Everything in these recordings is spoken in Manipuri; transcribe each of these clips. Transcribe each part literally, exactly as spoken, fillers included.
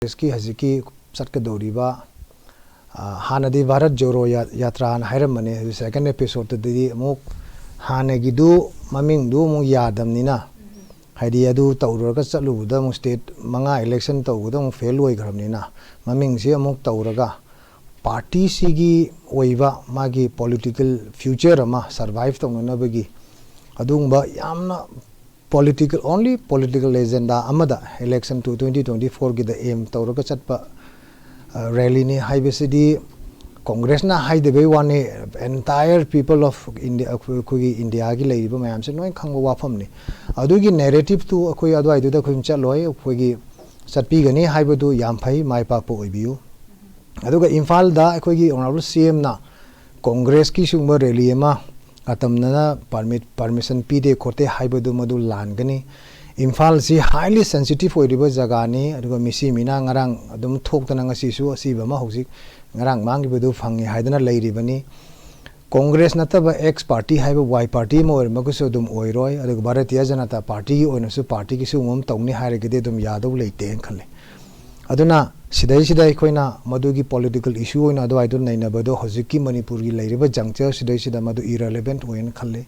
ꯀꯣꯡꯒ꯭ꯔꯦꯁꯀꯤ ꯍꯧꯖꯤꯛꯀꯤ ꯆꯠꯀꯗꯧꯔꯤꯕ, ꯑ, ꯍꯥꯟꯅꯗꯤ ꯚꯥꯔꯠ ꯖꯣꯔꯣ ꯌꯥ-, ꯌꯥꯇ꯭ꯔꯥꯅ ꯍꯥꯏꯔꯝꯕꯅꯦ, ꯍꯧꯖꯤꯛ ꯁꯦꯀꯦꯟ ꯑꯦꯄꯤꯁꯣꯗꯇꯗꯤ ꯑꯃꯨꯛ ꯍꯥꯟꯅꯒꯤꯗꯨ ꯃꯃꯤꯡꯗꯨ ꯑꯃꯨꯛ ꯌꯥꯗꯕꯅꯤꯅ, ꯍꯥꯏꯗꯤ ꯑꯗꯨ ꯇꯧꯔꯨꯔꯒ ꯆꯠꯂꯨꯕꯗ ꯑꯃꯨꯛ ꯁ꯭ꯇꯦꯠ ꯃꯉꯥ ꯏꯂꯦꯛꯁꯟ ꯇꯧꯕꯗ ꯑꯃꯨꯛ ꯐꯦꯜ ꯑꯣꯏꯈ꯭ꯔꯕꯅꯤꯅ, ꯃꯃꯤꯡꯁꯤ ꯑꯃꯨꯛ ꯇꯧꯔꯒ ꯄꯥꯔꯇꯤꯁꯤꯒꯤ ꯑꯣꯏꯕ ꯃꯥꯒꯤ ꯄꯣꯂꯤꯇꯤꯀꯦꯜ ꯐ꯭ꯌꯨꯆꯔ ꯑꯃ ꯁꯔꯚꯥꯏꯚ ꯇꯧꯅꯅꯕꯒꯤ ꯑꯗꯨꯒꯨꯝꯕ ꯌꯥꯝꯅ ꯄꯣꯂꯤꯇꯤꯀꯦꯜ, ꯑꯣꯟꯂꯤ ꯄꯣꯂꯤꯇꯤꯀꯦꯜ ꯑꯦꯖꯦꯟꯗꯥ ꯑꯃꯗ ꯏꯂꯦꯛꯁꯟ ꯇꯨ, ꯇ꯭ꯋꯦꯟꯇꯤ ꯇ꯭ꯋꯦꯟꯇꯤ ꯐꯣꯔꯒꯤꯗ ꯑꯦꯝ ꯇꯧꯔꯒ ꯆꯠꯄ, ꯑ, ꯔꯦꯂꯤꯅꯤ ꯍꯥꯏꯕꯁꯤꯗꯤ ꯀꯣꯡꯒ꯭ꯔꯦꯁꯅ ꯍꯥꯏꯗꯕꯩ ꯋꯥꯅꯤ, entire people of India, ꯑꯩꯈꯣꯏ-, ꯑꯩꯈꯣꯏꯒꯤ ꯏꯟꯗꯤꯌꯥꯒꯤ ꯂꯩꯔꯤꯕ ꯃꯌꯥꯝꯁꯦ ꯂꯣꯏ ꯈꯪꯕ ꯋꯥꯐꯝꯅꯤ꯫ ꯑꯗꯨꯒꯤ ꯅꯦꯔꯦꯇꯤꯞꯇꯨ ꯑꯩꯈꯣꯏ ꯑꯗꯨꯋꯥꯏꯗꯨꯗ ꯑꯩꯈꯣꯏ ꯆꯠꯂꯣꯏ, ꯑꯩꯈꯣꯏꯒꯤ ꯆꯠꯄꯤꯒꯅꯤ ꯍꯥꯏꯕꯗꯨ ꯌꯥꯝ ꯐꯩ, ꯃꯥꯏ ꯄꯥꯛꯄ ꯑꯣꯏꯕꯤꯌꯨ꯫ ꯑꯗꯨꯒ ꯏꯝꯐꯥꯜꯗ ꯑꯩꯈꯣꯏꯒꯤ ꯑꯣꯅꯔꯦꯕꯜ ꯁꯤ ꯑꯦꯝꯅ ꯀꯣꯡꯒ꯭ꯔꯦꯁꯀꯤ ꯁꯤꯒꯨꯝꯕ ꯔꯦꯂꯤ ꯑꯃ ꯑꯇꯝꯅꯅ ꯄꯥꯔꯃꯤꯠ, ꯄꯥꯔꯃꯤꯁꯟ ꯄꯤꯗꯦ ꯈꯣꯠꯇꯦ ꯍꯥꯏꯕꯗꯨ ꯃꯗꯨ ꯂꯥꯟꯒꯅꯤ꯫ ꯏꯝꯐꯥꯜꯁꯤ highly sensitive ꯑꯣꯏꯔꯤꯕ ꯖꯒꯥꯅꯤ, ꯑꯗꯨꯒ ꯃꯤꯁꯤ ꯃꯤꯅꯥ ꯉꯔꯥꯡ ꯑꯗꯨꯝ ꯊꯣꯛꯇꯅ ꯉꯁꯤꯁꯨ ꯑꯁꯤꯕ ꯑꯃ ꯍꯧꯖꯤꯛ ꯉꯔꯥꯡ ꯃꯥꯡꯈꯤꯕꯗꯨ ꯐꯪꯉꯤ ꯍꯥꯏꯗꯅ ꯂꯩꯔꯤꯕꯅꯤ꯫ ꯀꯣꯡꯒ꯭ꯔꯦꯁ ꯅꯠꯇꯕ X ꯄꯥꯔꯇꯤ ꯍꯥꯏꯕ Y ꯄꯥꯔꯇꯤ ꯑꯃ ꯑꯣꯏꯔꯝꯃꯒꯁꯨ ꯑꯗꯨꯝ ꯑꯣꯏꯔꯣꯏ, ꯑꯗꯨꯒ ꯚꯥꯔꯇꯤꯌ ꯖꯅꯇꯥ ꯄꯥꯔꯇꯤꯒꯤ ꯑꯣꯏꯅꯁꯨ ꯄꯥꯔꯇꯤꯒꯤ ꯁꯤꯒꯨꯝꯕ ꯑꯃ ꯇꯧꯅꯤ ꯍꯥꯏꯔꯒꯗꯤ ꯑꯗꯨꯝ ꯌꯥꯗꯧ ꯂꯩꯇꯦꯅ ꯈꯜꯂꯤ꯫ ꯑꯗꯨꯅ ꯁꯤꯗꯩꯁꯤꯗ ꯑꯩꯈꯣꯏꯅ ꯃꯗꯨꯒꯤ ꯄꯣꯂꯤꯇꯤꯀꯦꯜ ꯏꯁꯨ ꯑꯣꯏꯅ ꯑꯗꯨꯋꯥꯏꯗꯨ ꯅꯩꯅꯕꯗꯣ ꯍꯧꯖꯤꯛꯀꯤ ꯃꯅꯤꯄꯨꯔꯒꯤ ꯂꯩꯔꯤꯕ ꯖꯪꯆꯔ ꯁꯤꯗꯩꯁꯤꯗ ꯃꯗꯨ ꯏꯔꯦꯂꯦꯕꯦꯟꯠ ꯑꯣꯏꯅ ꯈꯜꯂꯤ꯫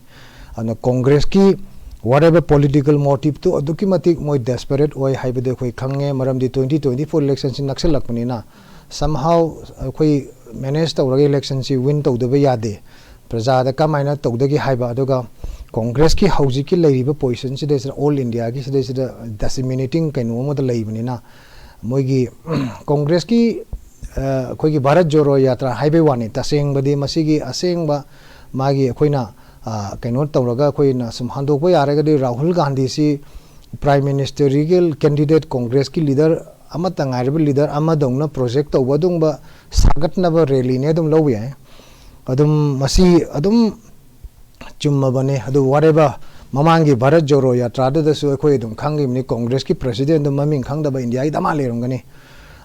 ꯑꯗꯨꯅ ꯀꯣꯡꯒ꯭ꯔꯦꯁꯀꯤ whatever political motiveꯇꯨ ꯑꯗꯨꯛꯀꯤ ꯃꯇꯤꯛ ꯃꯣꯏ desperate ꯑꯣꯏ ꯍꯥꯏꯕꯗꯨ ꯑꯩꯈꯣꯏ ꯈꯪꯉꯦ, ꯃꯔꯝꯗꯤ twenty twenty four electionꯁꯤ ꯅꯛꯁꯤꯜꯂꯛꯄꯅꯤꯅ somehow ꯑꯩꯈꯣꯏ manage ꯇꯧꯔꯒ electionꯁꯤ win ꯇꯧꯗꯕ ꯌꯥꯗꯦ, ꯄ꯭ꯔꯖꯥꯗ ꯀꯃꯥꯏꯅ ꯇꯧꯗꯒꯦ ꯍꯥꯏꯕ, ꯑꯗꯨꯒ ꯀꯣꯡꯒ꯭ꯔꯦꯁꯀꯤ ꯍꯧꯖꯤꯛꯀꯤ ꯂꯩꯔꯤꯕ positionꯁꯤꯗꯩꯁꯤꯗ all Indiaꯒꯤ ꯁꯤꯗꯩꯁꯤꯗ disseminating ꯀꯩꯅꯣ ꯑꯃꯗ ꯂꯩꯕꯅꯤꯅ ꯃꯣꯏꯒꯤ ꯀꯣꯡꯒ꯭ꯔꯦꯁꯀꯤ, ꯑ, ꯑꯩꯈꯣꯏꯒꯤ ꯚꯥꯔꯠ ꯖꯣꯔꯣ ꯌꯥꯇ꯭ꯔꯥ ꯍꯥꯏꯕꯩ ꯋꯥꯅꯤ, ꯇꯁꯦꯡꯕꯗꯤ ꯃꯁꯤꯒꯤ ꯑꯁꯦꯡꯕ ꯃꯥꯒꯤ ꯑꯩꯈꯣꯏꯅ, ꯑ, ꯀꯩꯅꯣ ꯇꯧꯔꯒ ꯑꯩꯈꯣꯏꯅ ꯁꯨꯝ ꯍꯟꯗꯣꯛꯄ ꯌꯥꯔꯒꯗꯤ ꯔꯥꯍꯨꯜ ꯒꯥꯟꯙꯤꯁꯤ Prime Ministerꯒꯤ candidate ꯀꯣꯡꯒ꯭ꯔꯦꯁꯀꯤ leader ꯑꯃꯠꯇ ꯉꯥꯏꯔꯕ leader ꯑꯃꯗꯧꯅ project ꯇꯧꯕ ꯑꯗꯨꯒꯨꯝꯕ ꯁꯥꯒꯠꯅꯕ rallyꯅꯦ ꯑꯗꯨꯝ ꯂꯧꯕ ꯌꯥꯏ꯫ ꯑꯗꯨꯝ ꯃꯁꯤ ꯑꯗꯨꯝ ꯆꯨꯝꯃꯕꯅꯤ꯫ ꯑꯗꯨ whatever ꯃꯃꯥꯡꯒꯤ ꯚꯥꯔꯠ ꯖꯣꯔꯣ ꯌꯥꯇ꯭ꯔꯥꯗꯨꯗꯁꯨ ꯑꯩꯈꯣꯏ ꯑꯗꯨꯝ ꯈꯪꯈꯤꯕꯅꯤ, ꯀꯣꯡꯒ꯭ꯔꯦꯁꯀꯤ presidentꯗꯨ ꯃꯃꯤꯡ ꯈꯪꯗꯕ ꯏꯟꯗꯤꯌꯥꯒꯤ ꯗꯃꯥ ꯂꯩꯔꯝꯒꯅꯤ꯫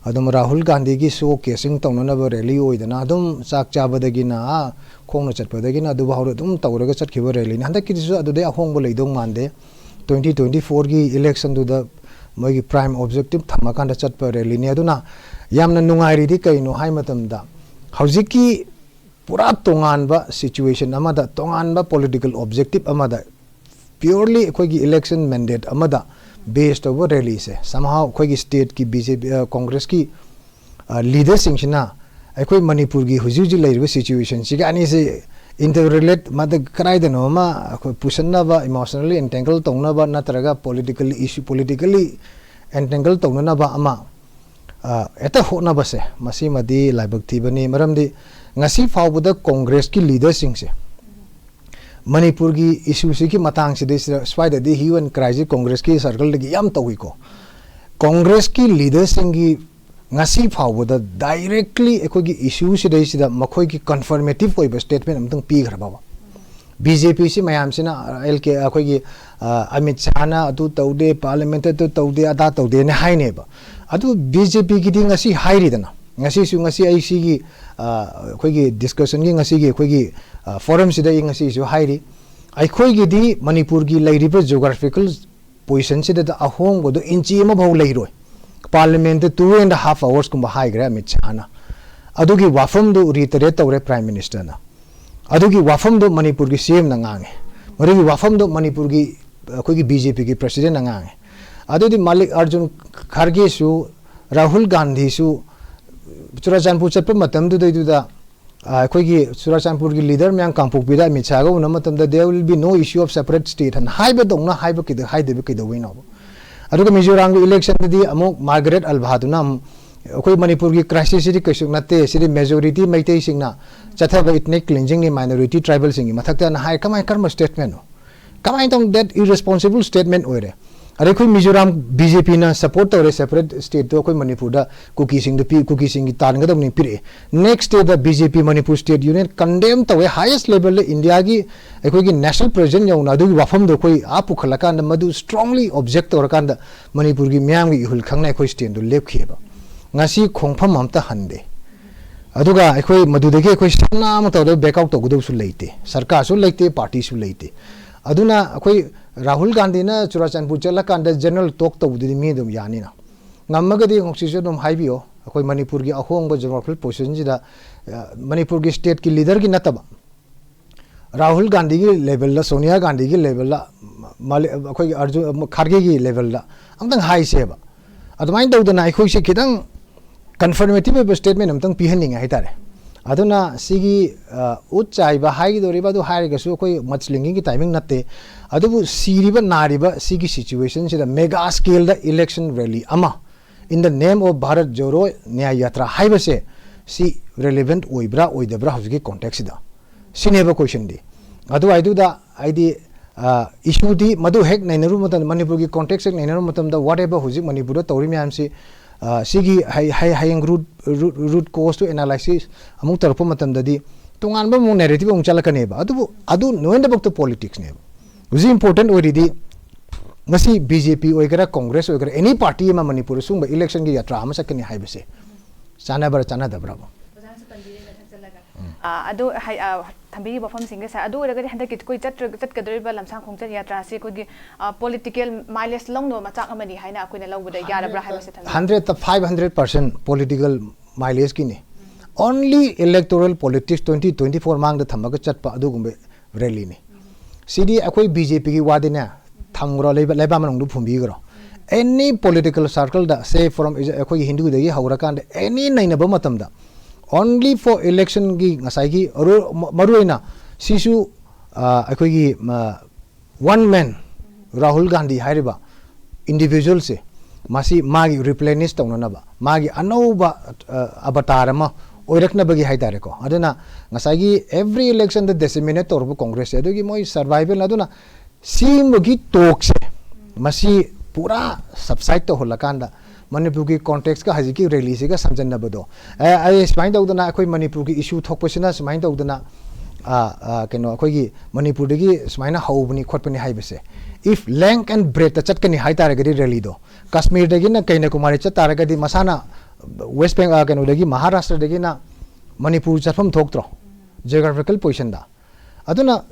ꯑꯗꯨꯝ ꯔꯥꯍꯨꯜ ꯒꯥꯟꯙꯤꯒꯤ showcasing ꯇꯧꯅꯅꯕ rally ꯑꯣꯏꯗꯅ ꯑꯗꯨꯝ ꯆꯥꯛ ꯆꯥꯕꯗꯒꯤꯅ ꯑꯥ ꯈꯣꯡꯅ ꯆꯠꯄꯗꯒꯤꯅ ꯑꯗꯨꯐꯥꯎꯗ ꯑꯗꯨꯝ ꯇꯧꯔꯒ ꯆꯠꯈꯤꯕ rallyꯅꯤ꯫ ꯍꯟꯗꯛꯀꯤꯗꯨꯁꯨ ꯑꯗꯨꯗꯩ ꯑꯍꯣꯡꯕ ꯂꯩꯗꯧ ꯃꯥꯟꯗꯦ꯫ Twenty twenty fourꯒꯤ electionꯗꯨꯗ ꯃꯣꯏꯒꯤ prime objective ꯊꯝꯃꯀꯥꯟꯗ ꯆꯠꯄ rally ꯅꯤ꯫ ꯑꯗꯨꯅ ꯌꯥꯝꯅ ꯅꯨꯡꯉꯥꯏꯔꯤꯗꯤ ꯀꯩꯅꯣ ꯍꯥꯏ ꯃꯇꯝꯗ, ꯍꯧꯖꯤꯛꯀꯤ ꯄꯨꯔꯥ ꯇꯣꯉꯥꯟꯕ situation ꯑꯃꯗ, ꯇꯣꯉꯥꯟꯕ political objective ꯑꯃꯗ, purely ꯑꯩꯈꯣꯏꯒꯤ election mandate ꯑꯃꯗ base ꯇꯧꯕ rally ꯁꯦ somehow ꯑꯩꯈꯣꯏꯒꯤ state ꯀꯤ B J P, ꯑ, Congress ꯀꯤ, ꯑ, leader ꯁꯤꯡꯁꯤꯅ ꯑꯩꯈꯣꯏ ꯃꯅꯤꯄꯨꯔꯒꯤ ꯍꯧꯖꯤꯛ ꯍꯧꯖꯤꯛ ꯂꯩꯔꯤꯕ situation ꯁꯤꯒ ꯑꯅꯤꯁꯤ interrelate, ꯃꯗ ꯀꯗꯥꯏꯗꯅꯣ ꯑꯃ ꯑꯩꯈꯣꯏ ꯄꯨꯁꯟꯅꯕ, emotionally entangle ꯇꯧꯅꯕ ꯅꯠꯇ꯭ꯔꯒ politically issue, politically entangle ꯇꯧꯅꯅꯕ ꯑꯃ, ꯑ, ꯍꯦꯛꯇ ꯍꯣꯠꯅꯕꯁꯦ, ꯃꯁꯤꯃꯗꯤ ꯂꯥꯏꯕꯛ ꯊꯤꯕꯅꯤ꯫ ꯃꯔꯝꯗꯤ ꯉꯁꯤ ꯐꯥꯎꯕꯗ Congress ꯀꯤ leader ꯁꯤꯡꯁꯦ ꯃꯅꯤꯄꯨꯔꯒꯤ issue ꯁꯤꯒꯤ ꯃꯇꯥꯡꯁꯤꯗꯩꯁꯤꯗ ꯁ꯭ꯋꯥꯏꯗꯗꯤ hue and cry ꯁꯤ Congress ꯀꯤ circle ꯗꯒꯤ ꯌꯥꯝ ꯇꯧꯏꯀꯣ꯫ Congress ꯀꯤ leader ꯁꯤꯡꯒꯤ ꯉꯁꯤ ꯐꯥꯎꯕꯗ directly ꯑꯩꯈꯣꯏꯒꯤ issue ꯁꯤꯗꯩꯁꯤꯗ ꯃꯈꯣꯏꯒꯤ confirmative ꯑꯣꯏꯕ statement ꯑꯃꯇꯪ ꯄꯤꯈ꯭ꯔꯕꯕ? B J P ꯁꯤ ꯃꯌꯥꯝꯁꯤꯅ, ꯑ, L K, ꯑꯩꯈꯣꯏꯒꯤ, ꯑ, ꯑꯃꯤꯠ ꯁꯥꯍꯅ ꯑꯗꯨ ꯇꯧꯗꯦ, parliament ꯇ ꯇꯧꯗꯦ, ꯑꯗꯥ ꯇꯧꯗꯦꯅ ꯍꯥꯏꯅꯦꯕ꯫ ꯑꯗꯨ B J P ꯒꯤꯗꯤ ꯉꯁꯤ ꯍꯥꯏꯔꯤꯗꯅ, ꯉꯁꯤꯁꯨ, ꯉꯁꯤ ꯑꯩ ꯁꯤꯒꯤ, ꯑ, ꯑꯩꯈꯣꯏꯒꯤ discussion ꯒꯤ ꯉꯁꯤꯒꯤ ꯑꯩꯈꯣꯏꯒꯤ, ꯑ, forum ꯁꯤꯗ ꯑꯩ ꯉꯁꯤꯁꯨ ꯍꯥꯏꯔꯤ, ꯑꯩꯈꯣꯏꯒꯤꯗꯤ ꯃꯅꯤꯄꯨꯔꯒꯤ ꯂꯩꯔꯤꯕ geographical position ꯁꯤꯗ ꯑꯍꯣꯡꯕꯗꯣ inch ꯑꯃꯐꯥꯎ ꯂꯩꯔꯣꯏ꯫ Parliament ꯇ two and half hours ꯀꯨꯝꯕ ꯍꯥꯏꯈ꯭ꯔꯦ ꯑꯃꯤꯠ ꯁꯥꯍꯅ꯫ ꯑꯗꯨꯒꯤ ꯋꯥꯐꯝꯗꯨ reiterate ꯇꯧꯔꯦ Prime Minister ꯅ꯫ ꯑꯗꯨꯒꯤ ꯋꯥꯐꯝꯗꯨ ꯃꯅꯤꯄꯨꯔꯒꯤ C M ꯅ ꯉꯥꯡꯉꯦ꯫ ꯃꯗꯨꯒꯤ ꯋꯥꯐꯝꯗꯨ ꯃꯅꯤꯄꯨꯔꯒꯤ, ꯑꯩꯈꯣꯏꯒꯤ B J P ꯒꯤ president ꯅ ꯉꯥꯡꯉꯦ꯫ ꯑꯗꯨꯗꯤ ꯃꯥꯂꯤꯛ ꯑꯔꯖꯨꯟ ꯈꯥꯔꯒꯦꯁꯨ, ꯔꯥꯍꯨꯜ ꯒꯥꯟꯙꯤꯁꯨ ꯆꯨꯔꯥꯆꯥꯟꯄꯨꯔ ꯆꯠꯄ ꯃꯇꯝꯗꯨꯗꯩꯗꯨꯗ, ꯑ, ꯑꯩꯈꯣꯏꯒꯤ ꯆꯨꯔꯥꯆꯥꯟꯄꯨꯔꯒꯤ leader ꯃꯌꯥꯝ ꯀꯥꯡꯄꯣꯛꯄꯤꯗ ꯑꯃꯤꯠ ꯁꯥꯍꯒ ꯎꯅꯕ ꯃꯇꯝꯗ, "There will be no issue of separate state" ꯍꯥꯏꯅ ꯍꯥꯏꯕꯗꯧꯅ ꯍꯥꯏꯕ ꯀꯩꯗ-, ꯍꯥꯏꯗꯕ ꯀꯩꯗꯧꯕꯩꯅꯣꯕ? ꯑꯗꯨꯒ ꯃꯤꯖꯣꯔꯥꯝꯒꯤ election ꯗꯗꯤ ꯑꯃꯨꯛ ꯃꯥꯔꯒꯔꯦꯠ ꯑꯜꯚꯥꯗꯨꯅ ꯑꯃꯨꯛ, "ꯑꯩꯈꯣꯏ ꯃꯅꯤꯄꯨꯔꯒꯤ crisis ꯁꯤꯗꯤ ꯀꯩꯁꯨ ꯅꯠꯇꯦ, ꯁꯤꯗꯤ majority ꯃꯩꯇꯩꯁꯤꯡꯅ ꯆꯠꯊꯕ ethnic cleansing ꯅꯤ, minority tribal ꯁꯤꯡꯒꯤ ꯃꯊꯛꯇꯅ" ꯍꯥꯏ꯫ ꯀꯃꯥꯏ, ꯀꯔꯝꯕ statement ꯅꯣ? ꯀꯃꯥꯏꯅ ꯇꯧꯅ that irresponsible statement ꯑꯣꯏꯔꯦ? ꯑꯗꯩ ꯑꯩꯈꯣꯏ ꯃꯤꯖꯣꯔꯥꯝ B J P ꯅ support ꯇꯧꯔꯦ separate state ꯇꯣ ꯑꯩꯈꯣꯏ ꯃꯅꯤꯄꯨꯔꯗ ꯀꯨꯀꯤꯁꯤꯡꯗ ꯄꯤ-, ꯀꯨꯀꯤꯁꯤꯡꯒꯤ ꯇꯥꯟꯒꯗꯕꯅꯤ ꯄꯤꯔꯛꯑꯦ꯫ Next day ꯗ B J P Manipur State Union condemn ꯇꯧꯋꯦ, highest level ꯗ India ꯒꯤ ꯑꯩꯈꯣꯏꯒꯤ national president ꯌꯧꯅ ꯑꯗꯨꯒꯤ ꯋꯥꯐꯝꯗꯣ ꯑꯩꯈꯣꯏ ꯑꯥ ꯄꯨꯈꯠꯂꯀꯥꯟꯗ ꯃꯗꯨ strongly object ꯇꯧꯔꯀꯥꯟꯗ ꯃꯅꯤꯄꯨꯔꯒꯤ ꯃꯤꯌꯥꯝꯒꯤ ꯏꯍꯨꯜ ꯈꯪꯅ ꯑꯩꯈꯣꯏ stand ꯗꯨ ꯂꯦꯞꯈꯤꯑꯕ꯫ ꯉꯁꯤ ꯈꯣꯡꯐꯝ ꯑꯝꯇ ꯍꯟꯗꯦ꯫ ꯑꯗꯨꯒ ꯑꯩꯈꯣꯏ ꯃꯗꯨꯗꯒꯤ ꯑꯩꯈꯣꯏ ꯁꯝꯅ ꯑꯃ ꯇꯧꯔꯒ back out ꯇꯧꯒꯗꯕꯁꯨ ꯂꯩꯇꯦ, ꯁꯔꯀꯥꯔꯁꯨ ꯂꯩꯇꯦ, party ꯁꯨ ꯂꯩꯇꯦ꯫ ꯑꯗꯨꯅ ꯑꯩꯈꯣꯏ ꯔꯥꯍꯨꯜ ꯒꯥꯟꯙꯤꯅ ꯆꯨꯔꯥꯆꯥꯟꯄꯨꯔ ꯆꯠꯂꯀꯥꯟꯗ ꯖꯦꯅꯔꯦꯜ ꯇꯣꯛ ꯇꯧꯕꯗꯨꯗꯤ ꯃꯤ ꯑꯗꯨꯝ ꯌꯥꯅꯤꯅ꯫ ꯉꯝꯃꯒꯗꯤ ꯍꯧꯖꯤꯛꯁꯨ ꯑꯗꯨꯝ ꯍꯥꯏꯕꯤꯌꯣ, ꯑꯩꯈꯣꯏ ꯃꯅꯤꯄꯨꯔꯒꯤ ꯑꯍꯣꯡꯕ ꯖꯣꯒ꯭ꯔꯥꯐꯤꯀꯦꯜ ꯄꯣꯖꯤꯁꯟꯁꯤꯗ, ꯑ, ꯃꯅꯤꯄꯨꯔꯒꯤ ꯁ꯭ꯇꯦꯠꯀꯤ ꯂꯤꯗꯔꯒꯤ ꯅꯠꯇꯕ, ꯔꯥꯍꯨꯜ ꯒꯥꯟꯙꯤꯒꯤ ꯂꯦꯚꯦꯜꯗ, ꯁꯣꯅꯤꯌꯥ ꯒꯥꯟꯙꯤꯒꯤ ꯂꯦꯚꯦꯜꯗ, ꯃꯥꯂꯦ-, ꯑꯩꯈꯣꯏꯒꯤ ꯑꯔꯖꯨꯟ ꯈꯥꯔꯒꯦꯒꯤ ꯂꯦꯚꯦꯜꯗ ꯑꯝꯇꯪ ꯍꯥꯏꯁꯦꯕ꯫ ꯑꯗꯨꯃꯥꯏꯅ ꯇꯧꯗꯅ ꯑꯩꯈꯣꯏꯁꯦ ꯈꯤꯇꯪ ꯀꯟꯐꯔꯃꯦꯇꯤꯚ ꯑꯣꯏꯕ ꯁ꯭ꯇꯦꯠꯃꯦꯟ ꯑꯝꯇꯪ ꯄꯤꯍꯟꯅꯤꯡꯉꯦ ꯍꯥꯏꯇꯥꯔꯦ꯫ ꯑꯗꯨꯅ ꯁꯤꯒꯤ, ꯑ, ꯎꯠ ꯆꯥꯏꯕ ꯍꯥꯏꯒꯗꯧꯔꯤꯕ ꯑꯗꯨ ꯍꯥꯏꯔꯒꯁꯨ ꯑꯩꯈꯣꯏ ꯃꯨꯗꯁꯂꯤꯡꯒꯤꯡꯒꯤ ꯇꯥꯏꯃꯤꯡ ꯅꯠꯇꯦ꯫ ꯑꯗꯨꯕꯨ ꯁꯤꯔꯤꯕ ꯅꯥꯔꯤꯕ ꯁꯤꯒꯤ ꯁꯤꯆꯨꯋꯦꯁꯟꯁꯤꯗ ꯃꯦꯒꯥ ꯁ꯭ꯀꯦꯜꯗ ꯏꯂꯦꯛꯁꯟ ꯔꯦꯂꯤ ꯑꯃ, in the name of Bharat Jodo Nyay Yatra ꯍꯥꯏꯕꯁꯦ, ꯁꯤ ꯔꯦꯂꯤꯚꯦꯟꯠ ꯑꯣꯏꯕ꯭ꯔꯥ ꯑꯣꯏꯗꯕ꯭ꯔꯥ ꯍꯧꯖꯤꯛꯀꯤ ꯀꯣꯟꯇꯦꯛꯁꯁꯤꯗ? ꯁꯤꯅꯦꯕ ꯀꯣꯏꯁꯟꯗꯤ꯫ ꯑꯗꯨꯋꯥꯏꯗꯨꯗ ꯍꯥꯏꯗꯤ, ꯑ, ꯏꯁꯨꯗꯤ ꯃꯗꯨ ꯍꯦꯛ ꯅꯩꯅꯔꯨꯕ ꯃꯇꯝꯗ, ꯃꯅꯤꯄꯨꯔꯒꯤ ꯀꯣꯟꯇꯦꯛꯁ ꯍꯦꯛ ꯅꯩꯅꯔꯨꯕ ꯃꯇꯝꯗ, whatever ꯍꯧꯖꯤꯛ ꯃꯅꯤꯄꯨꯔꯗ ꯇꯧꯔꯤ ꯃꯌꯥꯝꯁꯤ, ꯑ, ꯁꯤꯒꯤ ꯍꯩ-, ꯍꯩ-, ꯍꯌꯦꯡ ꯔꯨꯠ, ꯔꯨꯠ, ꯔꯨꯠ ꯀꯣꯁꯇꯨ ꯑꯦꯅꯥꯂꯥꯏꯁꯤꯁ ꯑꯃꯨꯛ ꯇꯧꯔꯛꯄ ꯃꯇꯝꯗꯗꯤ ꯇꯣꯉꯥꯟꯕ ꯑꯃꯨꯛ ꯅꯦꯔꯦꯇꯤꯚ ꯑꯃꯨꯛ ꯆꯠꯂꯛꯀꯅꯦꯕ꯫ ꯑꯗꯨꯕꯨ ꯑꯗꯨ ꯂꯣꯏꯅꯃꯛꯇ ꯄꯣꯂꯤꯇꯤꯛꯁꯅꯦꯕ꯫ ꯍꯧꯖꯤꯛ ꯏꯝꯄꯣꯔꯇꯦꯟ ꯑꯣꯏꯔꯤꯗꯤ ꯉꯁꯤ ꯕꯤ ꯖꯦ ꯄꯤ ꯑꯣꯏꯒꯦꯔꯥ, ꯀꯣꯡꯒ꯭ꯔꯦꯁ ꯑꯣꯏꯒꯦꯔꯥ, ꯑꯦꯅꯤ ꯄꯥꯔꯇꯤ ꯑꯃ ꯃꯅꯤꯄꯨꯔꯗ ꯁꯤꯒꯨꯝꯕ ꯏꯂꯦꯛꯁꯟꯒꯤ ꯌꯥꯇ꯭ꯔꯥ ꯑꯃ ꯆꯠꯀꯅꯤ ꯍꯥꯏꯕꯁꯦ ꯆꯥꯟꯅꯕ꯭ꯔꯥ ꯆꯥꯟꯅꯗꯕ꯭ꯔꯥꯕ? ꯑꯣꯖꯥꯅꯁꯨ ꯄꯟꯕꯤꯔꯦ ꯃꯊꯛ ꯆꯠꯂꯒ꯫ ꯑꯥ, ꯑꯗꯨ ꯍꯥꯏ-, ꯑꯥ, ꯊꯝꯕꯤꯔꯤꯕ ꯋꯥꯐꯝꯁꯤꯡꯁꯦ ꯁꯥꯔ, ꯑꯗꯨ ꯑꯣꯏꯔꯒꯗꯤ ꯍꯟꯗꯛꯀꯤ ꯑꯩꯈꯣꯏ ꯆꯠꯇ꯭ꯔ-, ꯆꯠꯀꯗꯧꯔꯤꯕ ꯂꯝꯁꯥꯡ ꯈꯣꯡꯆꯠ ꯌꯥꯇ꯭ꯔꯥꯁꯤ ꯑꯩꯈꯣꯏꯒꯤ, ꯑꯥ, ꯄꯣꯂꯤꯇꯤꯀꯦꯜ ꯃꯥꯏꯂꯦꯖ ꯂꯧꯅꯕ ꯃꯆꯥꯛ ꯑꯃꯅꯤ ꯍꯥꯏꯅ ꯑꯩꯈꯣꯏꯅ ꯂꯧꯕꯗ ꯌꯥꯔꯕ꯭ꯔꯥ ꯍꯥꯏꯕꯁꯦ ꯊꯝꯕꯤꯌꯨ꯫ ꯍꯟꯗ꯭ꯔꯦꯠꯇ ꯐꯥꯏꯚ ꯍꯟꯗ꯭ꯔꯦꯠ ꯄꯥꯔꯁꯦꯟ ꯄꯣꯂꯤꯇꯤꯀꯦꯜ ꯃꯥꯏꯂꯦꯖꯀꯤꯅꯤ꯫ Only electoral politics twenty twenty four ꯃꯥꯡꯗ ꯊꯝꯃꯒ ꯆꯠꯄ ꯑꯗꯨꯒꯨꯝꯕ ꯔꯦꯂꯤꯅꯤ꯫ ꯁꯤꯗꯤ ꯑꯩꯈꯣꯏ ꯕꯤ ꯖꯦ ꯄꯤꯒꯤ ꯋꯥꯗꯤꯅꯦ, ꯊꯝꯈ꯭ꯔꯣ, ꯂꯩꯕ-, ꯂꯩꯕꯥꯛ ꯃꯅꯨꯡꯗ ꯐꯨꯝꯕꯤꯈ꯭ꯔꯣ꯫ ꯑꯦꯅꯤ ꯄꯣꯂꯤꯇꯤꯀꯦꯜ ꯁꯥꯔꯀꯜꯗ, ꯁꯦ ꯐ꯭ꯔꯣꯝ ꯑꯩꯈꯣꯏꯒꯤ ꯍꯤꯟꯗꯨꯗꯒꯤ ꯍꯧꯔꯀꯥꯟꯗ ꯑꯦꯅꯤ ꯅꯩꯅꯕ ꯃꯇꯝꯗ, ꯑꯣꯟꯂꯤ ꯐꯣꯔ ꯏꯂꯦꯛꯁꯟꯒꯤ ꯉꯁꯥꯏꯒꯤ ꯑꯔꯣ-, ꯃ-, ꯃꯔꯨꯑꯣꯏꯅ ꯁꯤꯁꯨ, ꯑ, ꯑꯩꯈꯣꯏꯒꯤ, ꯃ-, ꯋꯥꯟ ꯃꯦꯟ ꯔꯥꯍꯨꯜ ꯒꯥꯟꯙꯤ ꯍꯥꯏꯔꯤꯕ ꯏꯟꯗꯤꯚꯤꯖꯨꯋꯦꯜꯁꯦ, ꯃꯁꯤ ꯃꯥꯒꯤ ꯔꯤꯄ꯭ꯂꯦꯅꯤꯁ ꯇꯧꯅꯅꯕ, ꯃꯥꯒꯤ ꯑꯅꯧꯕ, ꯑ, ꯑꯕꯇꯥꯔ ꯑꯃ ꯑꯣꯏꯔꯛꯅꯕꯒꯤ ꯍꯥꯏꯇꯥꯔꯦꯀꯣ꯫ ꯑꯗꯨꯅ ꯉꯁꯥꯏꯒꯤ ꯑꯦꯚ꯭ꯔꯤ ꯏꯂꯦꯛꯁꯟꯗ ꯗꯦꯁꯤꯃꯤꯅꯦꯠ ꯇꯧꯔꯕ ꯀꯣꯡꯒ꯭ꯔꯦꯁꯁꯦ, ꯑꯗꯨꯒꯤ ꯃꯣꯏ ꯁꯔꯚꯥꯏꯚꯦꯜ꯫ ꯑꯗꯨꯅ ꯁꯤꯒꯨꯝꯕꯒꯤ ꯇꯣꯛꯁꯦ, ꯃꯁꯤ ꯄꯨꯔꯥ ꯁꯕꯁꯥꯏꯠ ꯇꯧꯍꯜꯂꯀꯥꯟꯗ ꯃꯅꯤꯄꯨꯔꯒꯤ ꯀꯣꯟꯇꯦꯛꯁꯀ ꯍꯧꯖꯤꯛꯀꯤ ꯔꯦꯂꯤꯁꯤꯒ ꯁꯝꯖꯟꯅꯕꯗꯣ, ꯑꯦ, ꯑꯩ ꯁꯨꯃꯥꯏꯅ ꯇꯧꯗꯅ ꯑꯩꯈꯣꯏ ꯃꯅꯤꯄꯨꯔꯒꯤ ꯏꯁꯨ ꯊꯣꯛꯄꯁꯤꯅ ꯁꯨꯃꯥꯏꯅ ꯇꯧꯗꯅ, ꯑ, ꯑ, ꯀꯩꯅꯣ, ꯑꯩꯈꯣꯏꯒꯤ ꯃꯅꯤꯄꯨꯔꯗꯒꯤ ꯁꯨꯃꯥꯏꯅ ꯍꯧꯕꯅꯤ ꯈꯣꯠꯄꯅꯤ ꯍꯥꯏꯕꯁꯦ, if length and breadth ꯆꯠꯀꯅꯤ ꯍꯥꯏ ꯇꯥꯔꯒꯗꯤ ꯔꯦꯂꯤꯗꯣ, ꯀꯥꯁꯃꯤꯔꯗꯒꯤꯅ ꯀꯩꯅ꯭ꯌꯥꯀꯨꯃꯥꯔꯤ ꯆꯠ ꯇꯥꯔꯒꯗꯤ ꯃꯁꯥꯅ ꯋꯦꯁ ꯕꯦꯡ-, ꯑ, ꯀꯩꯅꯣꯗꯒꯤ, ꯃꯍꯥꯔꯥꯁꯇ꯭ꯔꯗꯒꯤꯅ ꯃꯅꯤꯄꯨꯔ ꯆꯠꯐꯝ ꯊꯣꯛꯇ꯭ꯔꯣ, ꯖꯤꯑꯣꯒ꯭ꯔꯥꯐꯤꯀꯦꯜ ꯄꯣꯖꯤꯁꯟꯗ? ꯑꯗꯨꯅ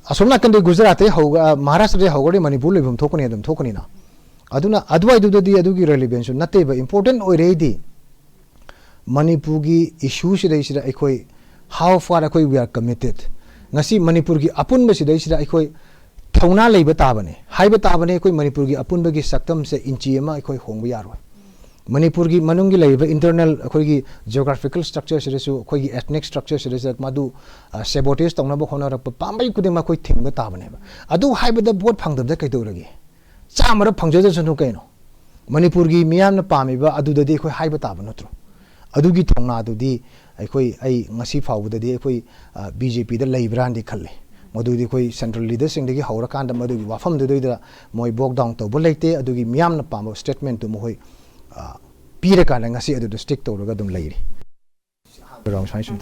ꯑꯁꯣꯝ ꯅꯥꯀꯟꯗꯩ ꯒꯨꯖꯔꯥꯠꯇꯩ ꯍꯧꯒ ꯃꯍꯥꯔꯥꯁꯇ꯭ꯔꯗꯩ ꯍꯧꯒ꯭ꯔꯗꯤ ꯃꯅꯤꯄꯨꯔ ꯂꯩꯐꯝ ꯊꯣꯛꯀꯅꯤ, ꯑꯗꯨꯝ ꯊꯣꯛꯀꯅꯤꯅ꯫ ꯑꯗꯨꯅ ꯑꯗꯨꯋꯥꯏꯗꯨꯗꯗꯤ ꯑꯗꯨꯒꯤ ꯔꯦꯂꯤꯕꯦꯟꯁꯁꯨ ꯅꯠꯇꯦꯕ꯫ ꯏꯝꯄꯣꯔꯇꯦꯟ ꯑꯣꯏꯔꯦꯗꯤ ꯃꯅꯤꯄꯨꯔꯒꯤ ꯏꯁꯨꯁꯤꯗꯩꯁꯤꯗ ꯑꯩꯈꯣꯏ how far ꯑꯩꯈꯣꯏ we are committed, ꯉꯁꯤ ꯃꯅꯤꯄꯨꯔꯒꯤ ꯑꯄꯨꯟꯕꯁꯤꯗꯩꯁꯤꯗ ꯑꯩꯈꯣꯏ ꯊꯧꯅꯥ ꯂꯩꯕ ꯇꯥꯕꯅꯦ, ꯍꯥꯏꯕ ꯇꯥꯕꯅꯦ꯫ ꯑꯩꯈꯣꯏ ꯃꯅꯤꯄꯨꯔꯒꯤ ꯑꯄꯨꯟꯕꯒꯤ ꯁꯛꯇꯝꯁꯦ ꯏꯟꯆꯤ ꯑꯃ ꯑꯩꯈꯣꯏ ꯍꯣꯡꯕ ꯌꯥꯔꯣꯏ꯫ ꯃꯅꯤꯄꯨꯔꯒꯤ ꯃꯅꯨꯡꯒꯤ ꯂꯩꯔꯤꯕ ꯏꯟꯇꯔꯅꯦꯜ ꯑꯩꯈꯣꯏꯒꯤ ꯖꯤꯑꯣꯒ꯭ꯔꯥꯐꯤꯀꯦꯜ ꯁ꯭ꯇ꯭ꯔꯛꯆꯔꯁꯤꯗꯁꯨ, ꯑꯩꯈꯣꯏꯒꯤ ꯑꯦꯊꯅꯤꯛ ꯁ꯭ꯇ꯭ꯔꯛꯆꯔꯁꯤꯗꯁꯨ ꯃꯗꯨ ꯁꯦꯕꯣꯇꯦꯖ ꯇꯧꯅꯕ ꯍꯣꯠꯅꯔꯛꯄ ꯄꯥꯝꯕꯩ ꯈꯨꯗꯤꯡꯃꯛ ꯑꯩꯈꯣꯏ ꯊꯤꯡꯕ ꯇꯥꯕꯅꯦꯕ꯫ ꯑꯗꯨ ꯍꯥꯏꯕꯗ ꯚꯣꯠ ꯐꯪꯗꯕꯗ ꯀꯩꯗꯧꯔꯒꯦ? ꯆꯥꯝꯃꯔꯛ ꯐꯪꯖꯗꯁꯅꯨ ꯀꯩꯅꯣ? ꯃꯅꯤꯄꯨꯔꯒꯤ ꯃꯤꯌꯥꯝꯅ ꯄꯥꯝꯃꯤꯕ ꯑꯗꯨꯗꯗꯤ ꯑꯩꯈꯣꯏ ꯍꯥꯏꯕ ꯇꯥꯕ ꯅꯠꯇ꯭ꯔꯣ? ꯑꯗꯨꯒꯤ ꯊꯧꯅꯥꯗꯨꯗꯤ ꯑꯩꯈꯣꯏ, ꯑꯩ ꯉꯁꯤ ꯐꯥꯎꯕꯗꯗꯤ ꯑꯩꯈꯣꯏ ꯕꯤ ꯖꯦ ꯄꯤꯗ ꯂꯩꯕ꯭ꯔꯥꯅꯗꯤ ꯈꯜꯂꯤ꯫ ꯃꯗꯨꯗꯤ ꯑꯩꯈꯣꯏ ꯁꯦꯟꯇ꯭ꯔꯦꯜ ꯂꯤꯗꯔꯁꯤꯡꯗꯒꯤ ꯍꯧꯔꯀꯥꯟꯗ ꯃꯗꯨꯒꯤ ꯋꯥꯐꯝꯗꯨꯗꯩꯗ ꯃꯣꯏ ꯕꯣꯛ ꯗꯥꯎꯟ ꯇꯧꯕ ꯂꯩꯇꯦ꯫ ꯑꯗꯨꯒꯤ ꯃꯤꯌꯥꯝꯅ ꯄꯥꯝꯕ ꯁ꯭ꯇꯦꯠꯃꯦꯟꯠꯇꯨ ꯃꯈꯣꯏ ꯑ, ꯄꯤꯔꯀꯥꯟꯗ ꯉꯁꯤ ꯑꯗꯨꯗ ꯁ꯭ꯇꯤꯛ ꯇꯧꯔꯒ ꯑꯗꯨꯝ ꯂꯩꯔꯤ꯫ ꯔꯥꯎꯟ ꯁꯨꯃꯥꯏꯅ ꯁꯨꯝ